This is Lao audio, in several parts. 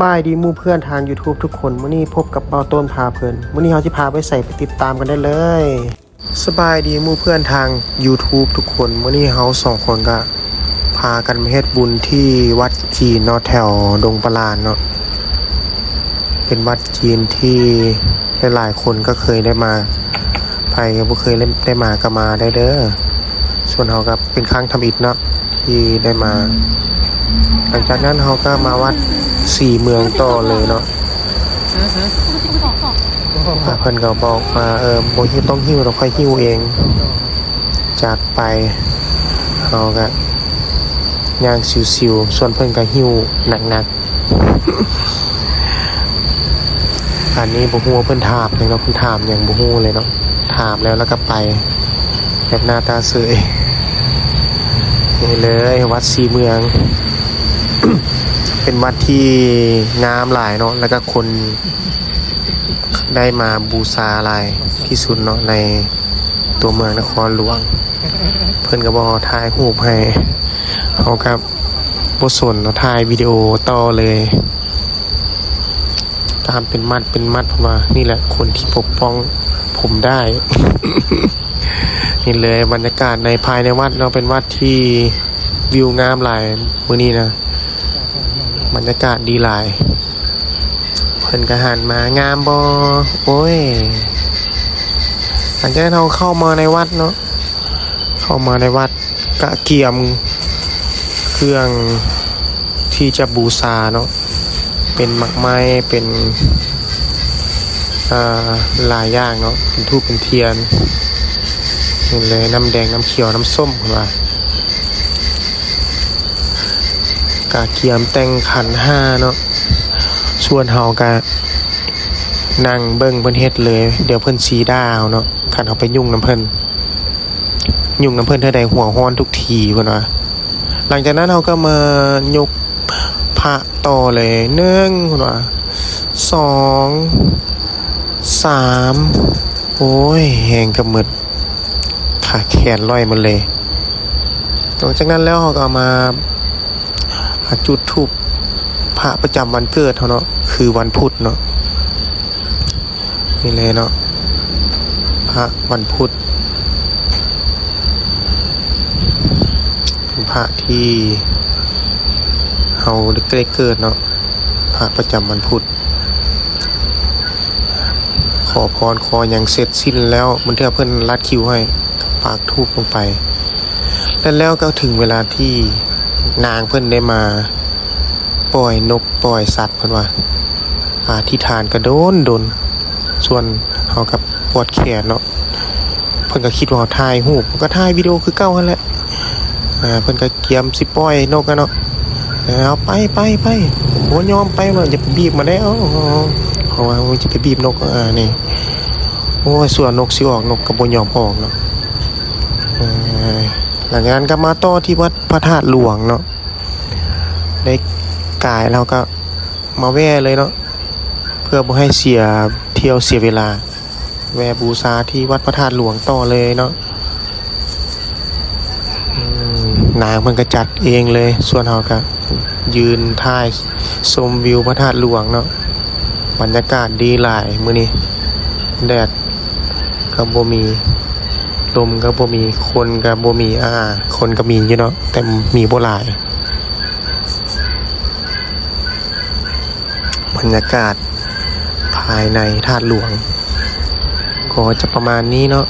ບາຍດີໝູ່ເພື່ອນທາງ YouTube ທຸກຄົນ, ມື້ນີ້ພົບກັບບ່າວໂຕ້ນພາເພີນ. ມື້ນີ້ເຮົາຊິພາໄປໃສ ໄປຕິດຕາມກັນໄດ້ເລີຍ. ສະບາຍດີໝູ່ເພື່ອນທາງ YouTube ທຸກຄົນ, ມື້ນີ້ເຮົາສອງຄົນກະພາກັນມາເຮັດບຸນທີ່ວັດຈີນເນາະ ແຖວດົງປະລານເນາະ. ເປັນວັດຈີນທີ່ຫຼາຍໆຄົນກໍເຄີຍໄດ້ມາ, ໃຜກໍບໍ່ເຄີຍໄດ້ມາກໍມາໄດ້ເດີ້. ສ່ວນເຮົາກໍເປັນຄັ້ງທຳອິດເນາະ ທີ່ໄດ້ມາ. ຫຼັງຈາກນັ້ນເຮົາກໍມາວັດສີເມືອງຕໍ່ເລີຍເນາະ. ອ່າ ເພິ່ນກໍບອກວ່າ ເອີ ບໍ່ ຕ້ອງຫິ້ວດອກ, ຂ້ອຍຫິ້ວເອງ. ຈາກໄປ ເຮົາກໍຍ່າງຊິວໆ, ສ່ວນເພິ່ນກໍຫິ້ວໜັກໆ. ອັນນີ້ບໍ່ຮູ້ວ່າເພິ່ນຖາມຫຍັງເນາະ, ເພິ່ນຖາມຫຍັງບໍ່ຮູ້ເລີຍເນາະ. ຖາມແລ້ວ ແລ້ວກໍໄປ ແບບໜ້າຕາເສີຍ. ນີ້ເລີຍ ວັດສີເມືອງ ເປັນວັດທີ່ງາມຫຼາຍເນາະ, ແລ້ວກໍຄົນໄດ້ມາບູຊາຫຼາຍທີ່ສຸດເນາະ ໃນຕົວເມືອງນະຄອນຫຼວງ. ເພິ່ນກໍບອກຖ່າຍຮູບໃຫ້, ເຮົາກໍບໍ່ສົນເນາະ, ຖ່າຍວິດີໂອຕໍ່ເລີຍ. ຕາມເປັນມັດເປັນມັດ ເພິ່ນວ່າ ນີ້ແຫຼະຄົນທີ່ປົກປ້ອງຜົມໄດ້. ນີ້ເລີຍບັນຍາກາດໃນ ພາຍໃນວັດເນາະ, ເປັນວັດທີ່ວິວງາມຫຼາຍມື້ນີ້ນະ, ບັນຍາກາດດີຫຼາຍ. ເພິ່ນກໍຫັນມາ, ງາມບໍ່? ໂອ້ຍ. ຫຼັງຈາກນັ້ນເຮົາເຂົ້າມາໃນວັດເນາະ, ເຂົ້າມາໃນວັດ ກະກຽມເຄື່ອງທີ່ຈະບູຊາເນາະ, ເປັນໝາກໄມ້ ເປັນ ອ່າ ຫຼາຍຢ່າງເນາະ, ເປັນທູບເປັນທຽນ. ເຫັນເລີຍ ນ້ຳແດງ ນ້ຳຂຽວ ນ້ຳສົ້ມ ເພິ່ນວ່າ ກະກຽມແຕ່ງຂັນຫ້າເນາະ. ສ່ວນເຮົາກະນັ່ງເບິ່ງເພິ່ນເຮັດເລີຍ, ດຽວເພິ່ນຊິດ່າເຮົາເນາະ ຄັນເຮົາໄປຫຍຸ້ງນຳເພິ່ນ. ຫຍຸ້ງນຳເພິ່ນເທື່ອໃດຫົວຮ້ອນທຸກທີເພິ່ນວ່າ. ຫຼັງຈາກນັ້ນເຮົາກໍມາຍົກພະຕໍ່ເລີຍ ໜຶ່ງ ເພິ່ນວ່າ ສອງ ສາມ ໂອ້ຍ ແຮງກໍໝົດ ຂາແຂນລ້ອຍໝົດເລີຍ. ຫຼັງຈາກນັ້ນແລ້ວເຮົາກໍເອົາມາ ອ່າ ຈຸດທູບພະປະຈຳວັນເກີດເຮົາເນາະ ຄືວັນພຸດເນາະ. ນີ້ເລີຍເນາະ ພະວັນພຸດ ເປັນພະທີ່ເຮົາໄດ້ເກີດເນາະ, ພະປະຈຳວັນພຸດ. ຂໍພອນຂໍຫຍັງເສັດສິ້ນແລ້ວ, ບາງເທື່ອເພິ່ນລັດຄິວໃຫ້ ກໍປາກທູບລົງໄປ. ແລ້ວ ແລ້ວກໍເຖິງເວລາທີ່ນາງເພິ່ນໄດ້ມາປ່ອຍນົກປ່ອຍສັດ ເພິ່ນວ່າ ອະທິຖານກໍດົນໆ, ສ່ວນເຮົາກໍປວດແຂນເນາະ, ເພິ່ນກໍຄິດວ່າເຮົາຖ່າຍຮູບ, ກໍຖ່າຍວິດີໂອຄືເກົ່າຫັ້ນແຫຼະ. ອ່າ ເພິ່ນກໍກຽມຊິປ່ອຍນົກຫັ້ນເນາະ, ເອົາໄປ ໄປ ໄປ ບໍ່ຍອມໄປ, ວ່າຢ່າໄປບີບມັນເດ້. ເພາະວ່າຈະໄປບີບນົກ ອ່າ ນີ້ ໂອ້ຍ ສ່ວນນົກຊິອອກ ນົກກໍບໍ່ຍອມອອກເນາະ. ເອີ ຫຼັງຈາກນັ້ນກໍມາຕໍ່ທີ່ວັດພະທາດຫຼວງເນາະ, ໄດ້ກາຍແລ້ວກໍມາແວ່ເລີຍເນາະ ເພື່ອບໍ່ໃຫ້ເສຍທ່ຽວເສຍເວລາ, ແວ່ບູຊາທີ່ວັດພະທາດຫຼວງຕໍ່ເລີຍເນາະ. ອືມ ນາງເພິ່ນກໍຈັດເອງເລີຍ, ສ່ວນເຮົາກໍຢືນຖ່າຍຊົມວິວພະທາດຫຼວງເນາະ. ບັນຍາກາດດີຫຼາຍມື້ນີ້, ແດດກໍບໍ່ມີ, ລົມກໍບໍ່ມີ, ຄົນກໍບໍ່ມີ, ອ່າ ຄົນກໍມີຢູ່ເນາະ ແຕ່ມີບໍ່ຫຼາຍ. ບັນຍາກາດພາຍໃນທາດຫຼວງກໍຈະປະມານນີ້ເນາະ.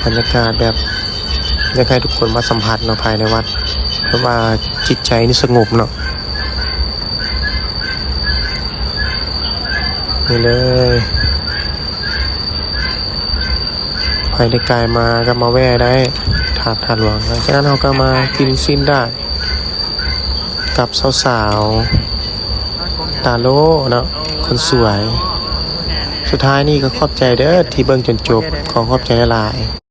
ບັນຍາກາດແບບ ຢາກໃຫ້ທຸກຄົນມາສຳຜັດເນາະ ພາຍໃນວັດ, ແບບວ່າຈິດໃຈນີ້ສະຫງົບເນາະ. ນີ້ເລີຍ ໃຜໄດ້ກາຍມາກໍມາແວ່ໄດ້ ທາດ ທາດຫຼວງ. ຫຼັງຈາກນັ້ນເຮົາກໍມາກິນຊີ້ນດາດກັບສາວໆ ຕາໂລ້ເນາະ ຄົນສວຍ. ສຸດທ້າຍນີ້ກໍຂອບໃຈເດີ້ທີ່ເບິ່ງຈົນຈົບ, ຂໍຂອບໃຈຫຼາຍໆ.